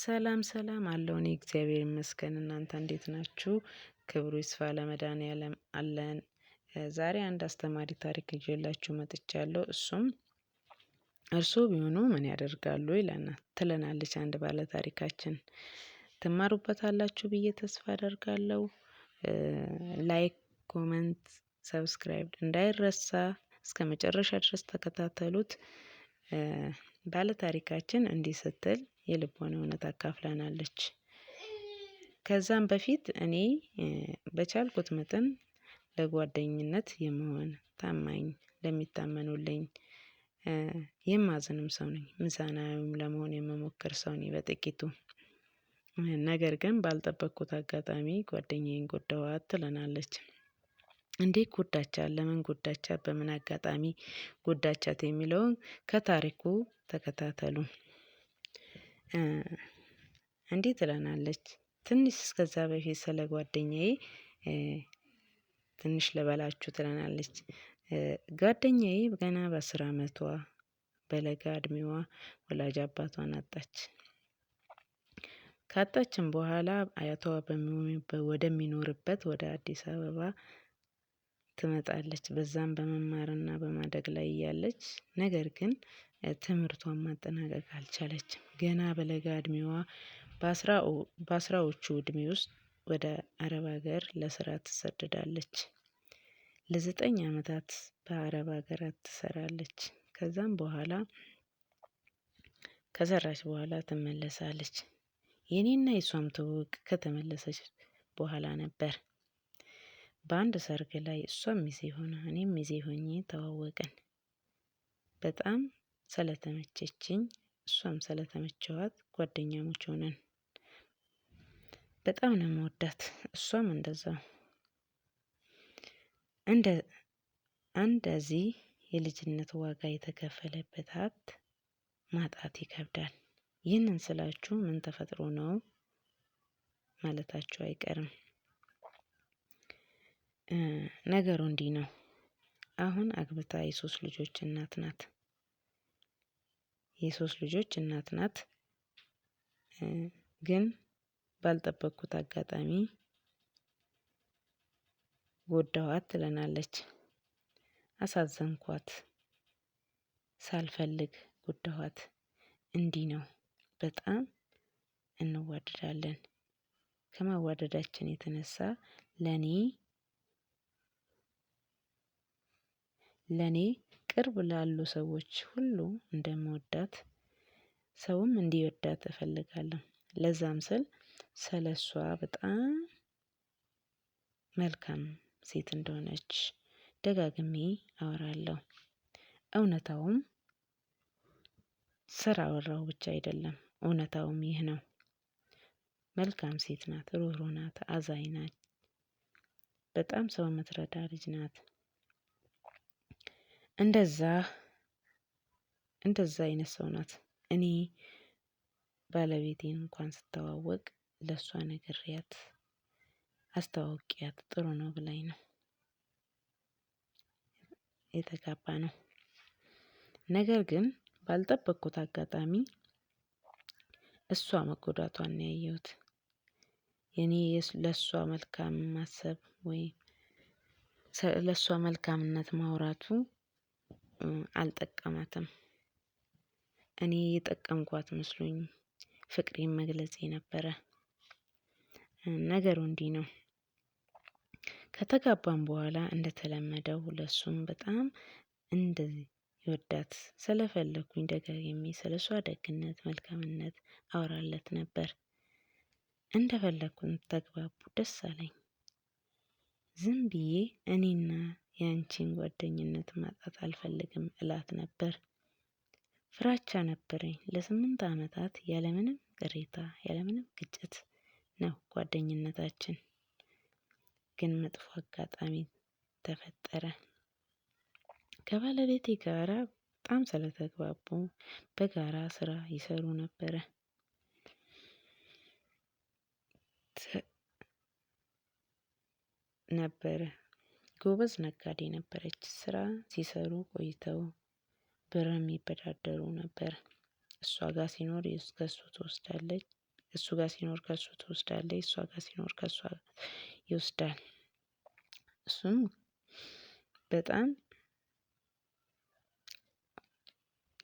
ሰላም ሰላም አለው። እኔ እግዚአብሔር ይመስገን። እናንተ እንዴት ናችሁ? ክብሩ ይስፋ ለመድኃኔዓለም አለን። ዛሬ አንድ አስተማሪ ታሪክ ይዤላችሁ መጥቻለሁ። እሱም እርሶ ቢሆኑ ምን ያደርጋሉ ይለናል ትለናለች አንድ ባለ ታሪካችን። ትማሩበታላችሁ ብዬ ተስፋ አደርጋለሁ። Like፣ comment፣ subscribe እንዳይረሳ እስከ መጨረሻ ድረስ ተከታተሉት። ባለ ታሪካችን እንዲህ ስትል የልቧን እውነት አካፍላናለች። ከዛም በፊት እኔ በቻልኩት መጠን ለጓደኝነት የመሆን ታማኝ ለሚታመኑልኝ የማዝንም ሰው ነኝ። ሚዛናዊም ለመሆን የምሞክር ሰው ነኝ በጥቂቱ። ነገር ግን ባልጠበቅኩት አጋጣሚ ጓደኛዬን ጎዳኋት ትለናለች። እንዴት ጎዳቻት? ለምን ጎዳቻት? በምን አጋጣሚ ጎዳቻት? የሚለውን ከታሪኩ ተከታተሉ። እንዲህ ትለናለች። ትንሽ እስከዛ በፊት ስለ ጓደኛዬ ትንሽ ልበላችሁ ትለናለች። ጓደኛዬ ገና በ10 አመቷ በለጋ እድሜዋ ወላጅ አባቷን አጣች። ካጣችም በኋላ አያቷ ወደሚኖርበት ወደ አዲስ አበባ ትመጣለች። በዛም በመማርና በማደግ ላይ እያለች ነገር ግን ትምህርቷን ማጠናቀቅ አልቻለችም። ገና በለጋ እድሜዋ በአስራዎቹ እድሜ ውስጥ ወደ አረብ ሀገር ለስራ ትሰደዳለች። ለ9 አመታት በአረብ ሀገራት ትሰራለች። ከዛም በኋላ ከሰራች በኋላ ትመለሳለች። የኔና የሷም ትውውቅ ከተመለሰች በኋላ ነበር። በአንድ ሰርግ ላይ እሷም ሚዜ ሆና እኔም ሚዜ ሆኜ ተዋወቅን። በጣም ስለተመቸችኝ እሷም ስለተመቸዋት ጓደኛሞች ሆነን። በጣም ነው የምወዳት፣ እሷም እንደዛው። እንደዚህ የልጅነት ዋጋ የተከፈለበት ሀብት ማጣት ይከብዳል። ይህንን ስላችሁ ምን ተፈጥሮ ነው ማለታችሁ አይቀርም። ነገሩ እንዲህ ነው። አሁን አግብታ የ3 ልጆች እናት ናት። የ3 ልጆች እናት ናት። ግን ባልጠበቅኩት አጋጣሚ ጎዳኋት ትለናለች። አሳዘንኳት፣ ሳልፈልግ ጎዳኋት። እንዲህ ነው፣ በጣም እንዋደዳለን። ከመዋደዳችን የተነሳ ለኔ ቅርብ ላሉ ሰዎች ሁሉ እንደምወዳት ሰውም እንዲወዳት እፈልጋለሁ። ለዛም ስል ስለሷ በጣም መልካም ሴት እንደሆነች ደጋግሜ አወራለሁ። እውነታውም ስራ አወራሁ ብቻ አይደለም፣ እውነታውም ይህ ነው። መልካም ሴት ናት፣ ሩህሩህ ናት፣ አዛኝ ናት፣ በጣም ሰው የምትረዳ ልጅ ናት። እንደዛ አይነት ሰው ናት። እኔ ባለቤቴን እንኳን ስተዋወቅ ለሷ ነግሬያት አስተዋውቂያት ጥሩ ነው ብላኝ ነው የተጋባ ነው። ነገር ግን ባልጠበቅኩት አጋጣሚ እሷ መጎዳቷን ነው ያየሁት። የኔ ለሷ መልካም ማሰብ ወይ ለሷ መልካምነት ማውራቱ አልጠቀማትም። እኔ የጠቀምኳት መስሎኝ ፍቅሬን መግለጽ ነበረ። ነገሩ እንዲህ ነው። ከተጋባን በኋላ እንደተለመደው ለሱም በጣም እንዲወዳት ስለፈለኩኝ ደጋግሜ ስለሷ ደግነት፣ መልካምነት አወራለት ነበር። እንደፈለኩኝ ተግባቡ፣ ደስ አለኝ። ዝም ብዬ እኔና ያንቺን ጓደኝነት ማጣት አልፈልግም እላት ነበር። ፍራቻ ነበረኝ። ለ8 አመታት ያለምንም ቅሬታ ያለምንም ግጭት ነው ጓደኝነታችን። ግን መጥፎ አጋጣሚ ተፈጠረ። ከባለቤቴ ጋራ በጣም ስለተግባቡ በጋራ ስራ ይሰሩ ነበረ። ነበረ ጎበዝ ነጋዴ ነበረች። ስራ ሲሰሩ ቆይተው ብር የሚበዳደሩ ነበር። እሷ ጋር ሲኖር ከሱ ትወስዳለች። እሱ ጋር ሲኖር ከእሱ ትወስዳለች፣ እሷ ጋር ሲኖር ከእሷ ይወስዳል። እሱም በጣም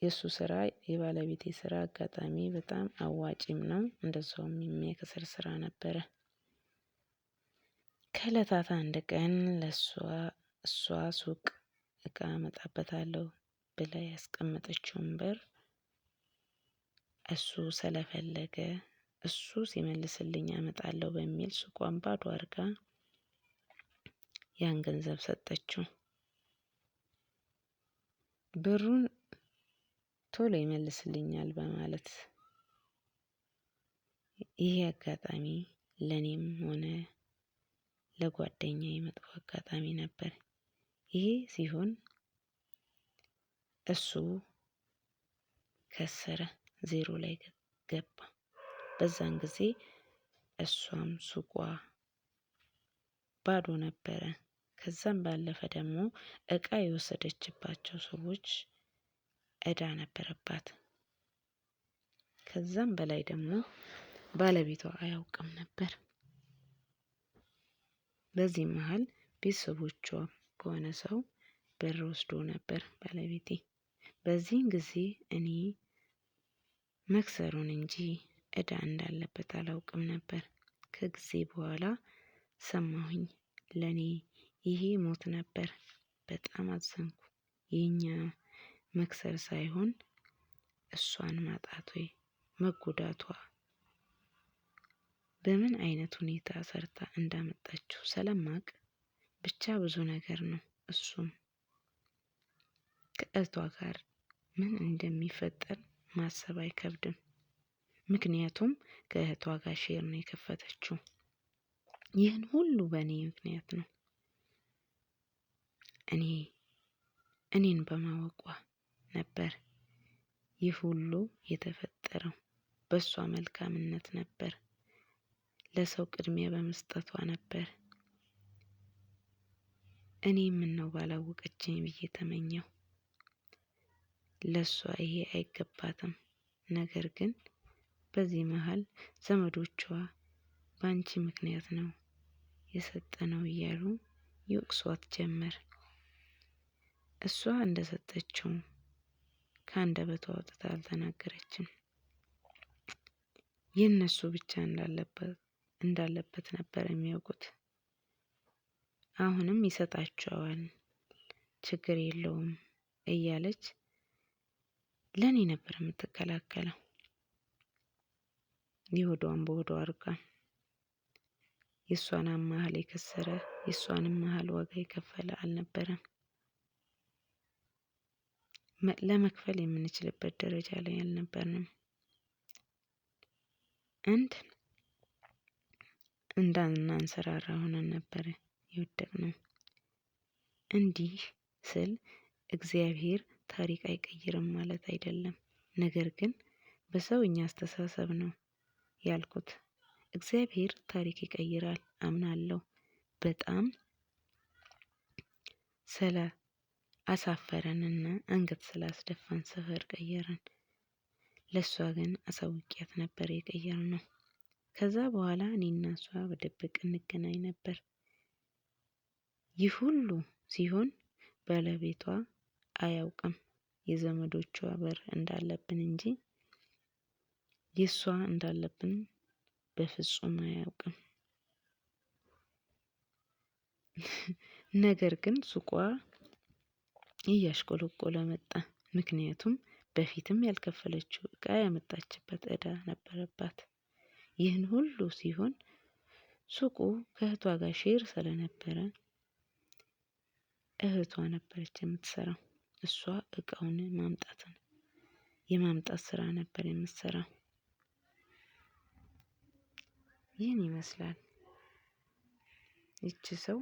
የእሱ ስራ የባለቤቴ ስራ አጋጣሚ በጣም አዋጪም ነው፣ እንደዛውም የሚያከስር ስራ ነበረ። ከእለታት አንድ ቀን ለእሷ እሷ ሱቅ እቃ አመጣበታለሁ ብላ ያስቀመጠችውን ብር እሱ ስለፈለገ እሱ ሲመልስልኝ አመጣለሁ በሚል ሱቋን ባዶ አድርጋ ያን ገንዘብ ሰጠችው። ብሩን ቶሎ ይመልስልኛል በማለት ይሄ አጋጣሚ ለኔም ሆነ ለጓደኛዬ መጥፎ አጋጣሚ ነበር። ይሄ ሲሆን እሱ ከሰረ፣ ዜሮ ላይ ገባ። በዛን ጊዜ እሷም ሱቋ ባዶ ነበረ። ከዛም ባለፈ ደግሞ እቃ የወሰደችባቸው ሰዎች እዳ ነበረባት። ከዛም በላይ ደግሞ ባለቤቷ አያውቅም ነበር። በዚህ መሀል ቤተሰቦቿ ከሆነ ሰው ብር ወስዶ ነበር ባለቤቴ። በዚህን ጊዜ እኔ መክሰሩን እንጂ እዳ እንዳለበት አላውቅም ነበር። ከጊዜ በኋላ ሰማሁኝ። ለኔ ይሄ ሞት ነበር። በጣም አዘንኩ። የኛ መክሰር ሳይሆን እሷን ማጣት ወይ መጎዳቷ በምን አይነት ሁኔታ ሰርታ እንዳመጣችው ስለማቅ ብቻ ብዙ ነገር ነው። እሱም ከእህቷ ጋር ምን እንደሚፈጠር ማሰብ አይከብድም። ምክንያቱም ከእህቷ ጋር share ነው የከፈተችው። ይህን ሁሉ በእኔ ምክንያት ነው። እኔ እኔን በማወቋ ነበር ይህ ሁሉ የተፈጠረው። በእሷ መልካምነት ነበር፣ ለሰው ቅድሚያ በመስጠቷ ነበር። እኔ ምነው ባላወቀችኝ ብዬ ተመኘሁ። ለእሷ ይሄ አይገባትም። ነገር ግን በዚህ መሀል ዘመዶቿ በአንቺ ምክንያት ነው የሰጠነው እያሉ ይወቅሷት ጀመር። እሷ እንደሰጠችው ከአንደበቷ አውጥታ አልተናገረችም። የእነሱ ብቻ እንዳለበት ነበር የሚያውቁት። አሁንም ይሰጣቸዋል፣ ችግር የለውም እያለች ለእኔ ነበር የምትከላከለው። የሆዷን በሆዷ አድርጋ የእሷን መሀል የከሰረ የእሷንም መሀል ዋጋ የከፈለ አልነበረም። ለመክፈል የምንችልበት ደረጃ ላይ አልነበርንም። አንድ እንዳናንሰራራ ሆነን ነበረ የወደቅነው። እንዲህ ስል እግዚአብሔር ታሪክ አይቀይርም ማለት አይደለም። ነገር ግን በሰውኛ አስተሳሰብ ነው ያልኩት። እግዚአብሔር ታሪክ ይቀይራል አምናለሁ። በጣም ስለ አሳፈረንና አንገት ስላስደፋን ሰፈር ቀየረን። ለእሷ ግን አሳውቂያት ነበር የቀየርነው። ከዛ በኋላ እኔና እሷ በድብቅ እንገናኝ ነበር። ይህ ሁሉ ሲሆን ባለቤቷ አያውቅም የዘመዶቿ በር እንዳለብን እንጂ የእሷ እንዳለብን በፍጹም አያውቅም። ነገር ግን ሱቋ እያሽቆለቆለ መጣ። ምክንያቱም በፊትም ያልከፈለችው እቃ ያመጣችበት እዳ ነበረባት። ይህን ሁሉ ሲሆን ሱቁ ከእህቷ ጋር share ስለነበረ እህቷ ነበረች የምትሰራው። እሷ እቃውን ማምጣትን የማምጣት ስራ ነበር የምትሰራው። ይህን ይመስላል። ይቺ ሰው